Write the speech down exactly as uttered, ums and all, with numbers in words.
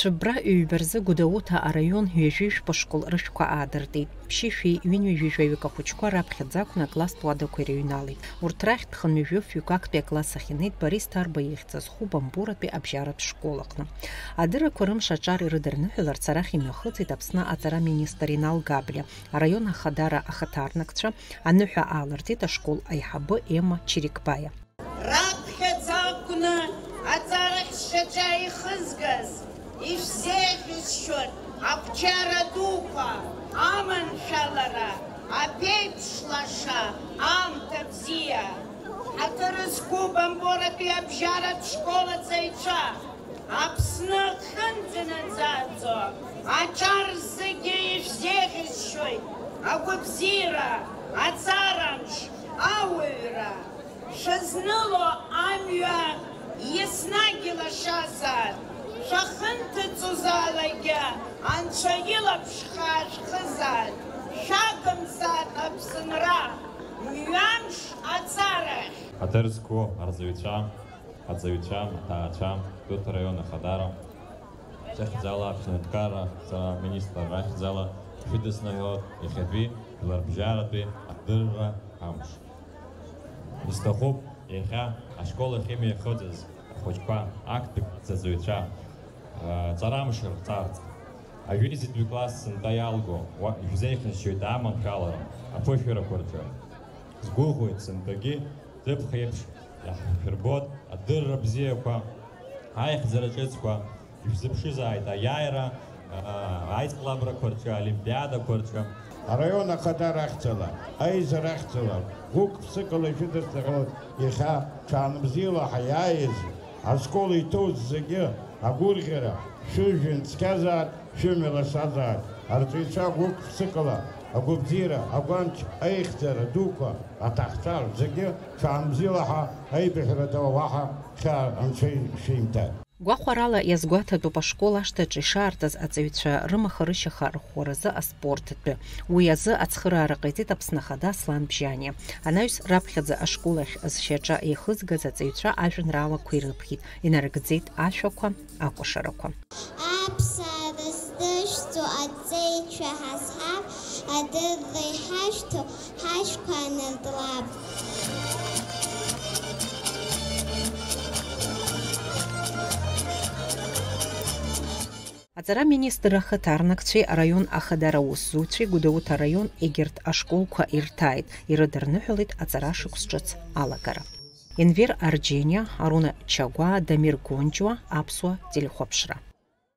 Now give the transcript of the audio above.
Цәыббра ҩба рзы Гәдоуҭа араион ҩажәи жәба школ рышәқәа аадыртит. Ԥшьышәи ҩынҩажәи жәаҩык ахәыҷқәа раԥхьаӡа акәны акласстә уадақәа ирыҩналеит. Урҭ рахьтә хынҩажәи фҩык актәи акласс ахь инеит Борис Ҭарба ихьӡ зху Бамборатәи абжьаратә школ аҟны. Адыррақәа рымш аҿар ирыдырныҳәаларц арахь имҩахыҵит Аԥсны аҵара министр Инал Габлиа, араион ахадара ахаҭарнакцәа, аныҳәа аалыртит ашкол аиҳабы Емма Чирикбаиа. Раԥхьаӡа акәны аҵарахь сшьаҿа ихызгаз, ишәзеиӷьысшьоит ақәҿиара дуқәа, аманшәалара, аԥеиԥш лаша, аамҭа бзиа. Ҳаҭыр зқәу Бамборатәи абжьаратә школ аҵаҩцәа, Аԥсны ахьынӡанаӡааӡо аҿар зегьы ишәзеиӷьысшьоит агәабзиара, аҵарамш, ауаҩра. Шәызныло амҩа еснагь илашазаап, шәахьынҭыҵуазаалакгьы Анцәа илаԥш хаашәхызаап, шәагымзаап Аԥсынра, мҩамш аҵарахь. Ҳаҭыр зқәу арҵаҩцәа, аҵаҩцәа, аҭаацәа, Гәдоуҭа раион ахадара, Ахьӡала Аԥсны аҳәынҭқарра министр ахьӡала шәыдысныҳәалоит иахьатәи жәларбжьаратәи адырра амш. Исҭахуп иахьа ашкол ахь имҩахыҵыз ахәыҷқәа, актәи аҵаҩцәа, ҵарамш рҵарц. Ажәеизатәи класс сынтәа иалго, уа ишәзеиӷьасшьоит аманшәалара, аԥышәарақәа рҿы. Сгәыӷуеит сынтәагьы ҭыԥх еиԥш иаҳшәырбоит адырра бзиақәа, аихьӡара ҿыцқәа, ишәзыԥшызааит аиааира, аа, аицлабрақәа рҿы, аолимпиадақәа рҿы. Араион ахадара ахьӡала, аизара ахьӡала, гәык-ԥсыкала ишәыдысныҳәалоит иахьа ҽаанбзиала ҳаиааиз, ашкол иҭоуз зегьы агәырӷьара, шәыжәҩан цқьазаат, шәымҩа лашазаат, арҵаҩцәа гәык-ԥсыкала, агәабзиара, агәамч, аихьӡара дуқәа, аҭахцәа зегьы ҽаанбзиала ҳәа аибыҳәара дала уаҳа хьаа анцәа ишәимҭааит. Гәахәарала иазгәаҭатәуп ашкол ашҭаҿы ишаартыз аҵаҩцәа рымаха-рышьаха рӷәӷәаразы аспорт атәы. Уи азы ацхыраара ҟаиҵеит Аԥсны Ахада Аслан Бжьаниа. Анаҩс раԥхьаӡа ашкол ахь зшьаҿа еихызгаз аҵаҩцәа ажәеинраалақәа ирыԥхьеит, инарыгӡеит ашәақәа, акәашарақәа. Аԥсаара здышәҵо аҵеицәа ҳазҳап, адырра иҳашәҭо ҳажәқәа аныртлап. Аҵара министр ахаҭарнакцәеи араион ахадара аусзуҩцәеи Гәдоуҭа араион егьырҭ ашколқәа ирҭааит, ирыдырныҳәалеит аҵара шықәс ҿыц алагара. Енвер Арџьениа, Аруна Чагәаа, Дамир Гонџьуа, Аԥсуа телехәаԥшра.